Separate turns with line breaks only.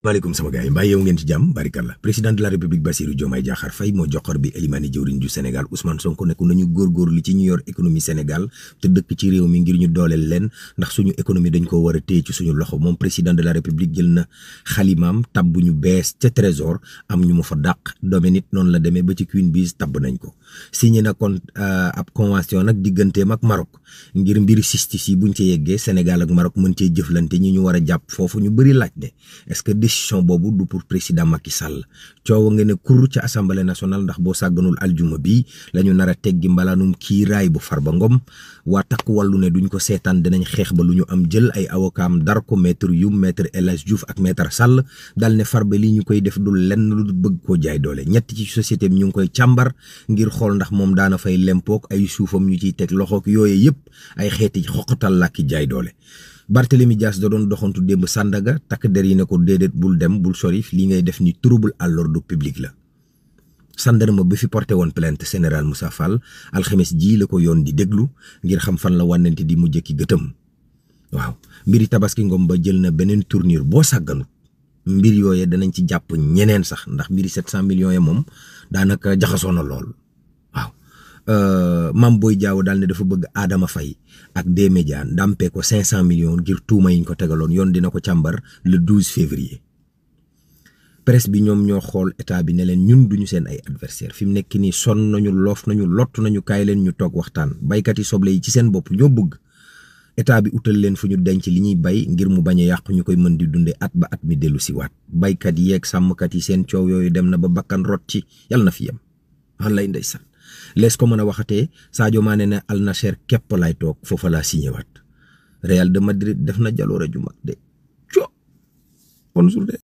maaleykum sama gars yi mbaa yow ngeen ci jàmm barikalla président de la république Bassirou Diomaye Diakhar Faye moo joxor bi Elimane jëwriñ ju Sénégal Ousmane Sonko nekku nañu góorgóorlu ci ñu yor économie Sénégal te dëkk ci réew mi ngir ñu dooleel leen ndax suñu économie dañ ko war a téye ci suñu loxo moom président de la république jël na xalimaam tabb ñu bees ca trésor am ñu mu fa dàq doome nit noonu la demee ba ci Queen Biz tabb nañ ko signé na kon ab convention nag digganteem ak Maroc ngir mbiri justice yi buñ ci yeggee Sénégal ak Maroc mën cee jëflante ñi ñu war a jàpp foofu ñu bëri laaj de est-ce que décision boobu du pour président Macky Sall coow nga ne kur ca assemblée nationale ndax boo sàgganul aljuma bi la ñu nar a teggi mbalaanum kiiraay bu Farba Ngom waa takk wàllu ne duñ ko seetaan dinañ xeex ba lu ñu am jël ay avocaam dar ko maître Youm maître El Hadji Diouf ak maître Sall dal ne Farba li ñu koy def dul lenn lu bëgg koo jaay doole ñett ci société bi ñu ngi koy càmbar ngir xool ndax moom daana fay lempook ay suufam ñu ciy teg loxook yooye yëpp ay xeeti xoqatal làkki jaay doole. Barthélemy Dias da doon doxantu démb Sandaga takk der yi ne ko déedéet bul dem bul sori li ngay def ni trouble à l'ordre public la. Sandarma bi fi porté woon plainte général Moussa Fall alxames ji la ko yoon di déglu ngir xam fan la wànnante di mujj ki gëtëm waaw mbiri Tabaski Ngom ba jël na beneen tournure boo sàgganu mbir yooye danañ ci jàpp ñeneen sax ndax mbiri 700 millions ya moom daanaka jaxasoo na lool waaw. Mame Boye Diao daal ne dafa bëgg Adama Faye ak des médias ndàmpee ko 500 millions ngir tuuma yiñ ko tegaloon yoon dina ko càmbar le 12 février. presse bi ñoom ñoo xool état bi ne leen ñun duñu seen ay adversaire fi mu nekk nii sonn nañu loof nañu lott nañu kaay leen ñu toog waxtaan baykat yi soble yi ci seen bopp ñoo bëgg état bi utal leen fu ñu denc li ñuy bay ngir mu bañ a yàqu ñu koy mën di dunde at ba at mi dellu si waat baykat yi yeeg sàmmkat yi seen coow yooyu dem na ba bakkan rot ci yàlla na fi yem wallaay ndeysaan lees ko mën a waxatee Sadio Mané ne Al Nassr képp lay toog foofa laa signé waat Real de Madrid def na jaloore ju mag de bonjour de